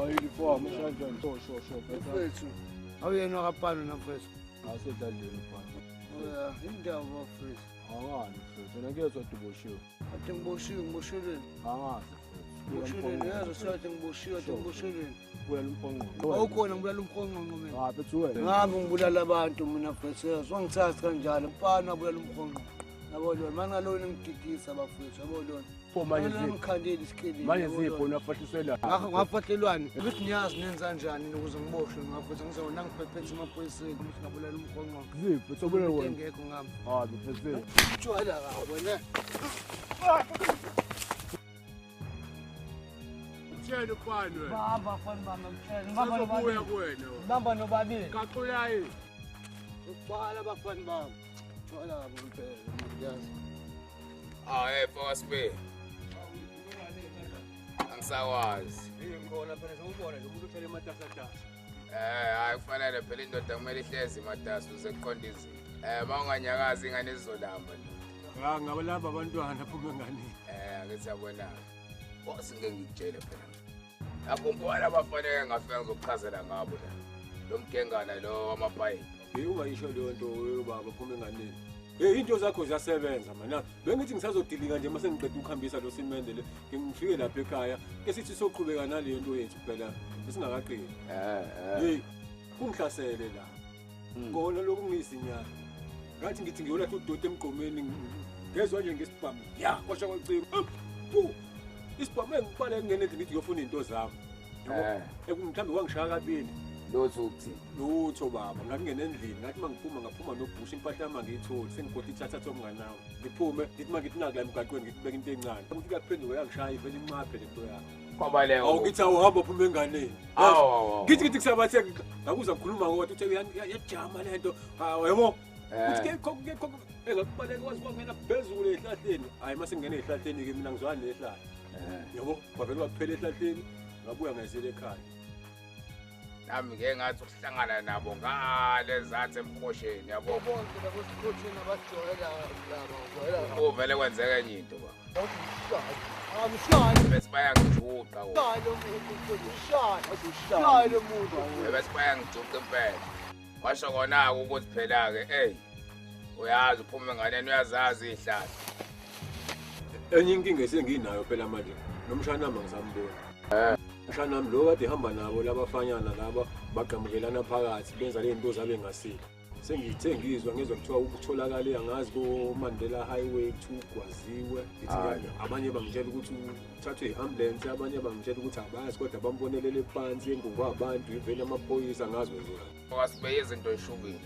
Ayi uniform sho sho sho. Mfethu. Awuyena wakapano na mfethu. Asedlaleni mfana. Oya, indawo bafethu. Awani mfethu, wena kuyezwa uboshiwe. Ade ngiboshiwe, ngiboshelweni. Angazi mfethu. Ngiboshelweni, yazi sathi ngiboshiwe, ade ngiboshelweni. Ubulala umponqonqo. Awukhona ngibulala umponqonqo mina. Ha, mfethu wena. Ngabe ngibulala abantu mina mfethu, wangithatha kanjalo. Mfana abulala umponqonqo. Yabo lona, mangalona ngididisa bafethu, yabo lona. Pho manje zipho. Ngikhandile isikeleni. Manje zipho nafahliselwa. Ngakho ngafahlelwani. Ukuthi niyazi nenza kanjani ukuze ngiboshwe ngafethu ngizona ngiphephethe emaphoyiseni ukuthi ngabulala umponqonqo. Zipho, sobulala wena. Engekho ngami. Ha, mfethu. Tshwala kabi wena. Tshela ufana wena. Bamba fana bamba mtshela. Bamba nobabili. Kuwena. Bamba nobabili. Kaxulayi. Ukubala bafana bami. Tshwala kabi impela yazi. Ah, hey, Fox B. Angisakwazi. Ngikhona phela sewubona nje umuntu uhlele ematasatasa. Hayi kufanele phela indoda kumele ihlezi imatasa uze kuqonde izinto. Mawunganyakazi ingane izolamba nje. Ha, ngabalamba abantwana phuma enganeni. Angithi yabona. Osingeke ngikutshele phela. Akhumbula abafanele ngafika ngizokuchazela ngabo la. Lo mgengana lo wamapayipi. Hey, ungayisho leyo nto baba phuma enganeni. Hey, into zakho ziyasebenza mana. Bengithi ngisazodilika nje mase ngiqeda ukuhambisa lo simende le. Ngifike lapha ekhaya ke sithi soqhubeka nale nto yethu phela singakaqini. Hey, kungihlasele la. Kona lokhu ngisinyana. Ngathi ngithi ngiyolahla udoti emgqomeni ngezwe nje ngesibhamu. Ya, kwasha kwacima. Pu. Isibhamu engibale ngene endlini ngithi ngiyofuna izinto zami. Yabo, mhlawumbe kwangishaya kabili. Lutho ukuthini? Lutho baba, ngakungena endlini, ngathi mangiphuma ngaphuma nobhusha impahla yami angiyitholi, sengigodla ithathatha omngani wami. Ngiphume, ngithi mangithi naku la emgaqweni ngikubeka into encane. Ukuthi kuyaphenduka yangishaya ivele incaphe lento yakho. Kwabaleka. Awu ngithi awuhamba uphuma enganeni. Awu. Ngithi ngithi kusabathe ngakuza ngikhuluma kodwa uthe yajama lento. Hawu yabo. Uthi ke ke engakubaleka wazi kwangena phezulu ehlahleni. Hayi mase ngingena ehlahleni ke mina ngizwana nehlahla. Yabo, kwavele kwaphela ehlahleni, ngabuya ngayisele ekhaya. Nami ngeke ngathi ukuhlangana nabo ngale zathi emkhosheni yabo. Bonke labo sikhotheni abajwayela laba, ujwayela. Uvele kwenzeka enye into baba. Amshaya. Bese bayangijuqa wo. Shaya lo muntu, shaya. Shaya lo muntu. Bese bayangijuqa impela. Kwasho kona ukuthi phela ke hey uyazi uphuma enganeni uyazazi ihlahla. Enye inkinga esenginayo phela manje nomshana wami angisamboni. Mshana wami lo kade ehamba nabo labafanyana laba baqhamukelana phakathi benza le nto zabe ngasile. Sengithe ngizwa ngezwa kuthiwa ukutholakala angazi ko Mandela Highway 2 kwaziwe. Ngithi abanye bangitshela ukuthi uthathwe iambulance, abanye bangitshela ukuthi abazi kodwa bambonelele phansi engubo abantu ivele amaphoyisa angazi wenzeka. Wasibeye izinto eshubile.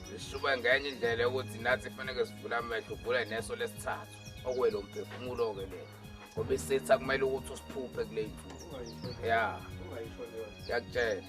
Sishuba ngenye indlela ukuthi nathi kufanele sivule amehlo uvule neso lesithathu okwelo mphefumulo ke lelo. Ngoba isitha kumele ukuthi usiphuphe kule nsuku. Ya. Ungayisho leyo. Ngiyakutshela.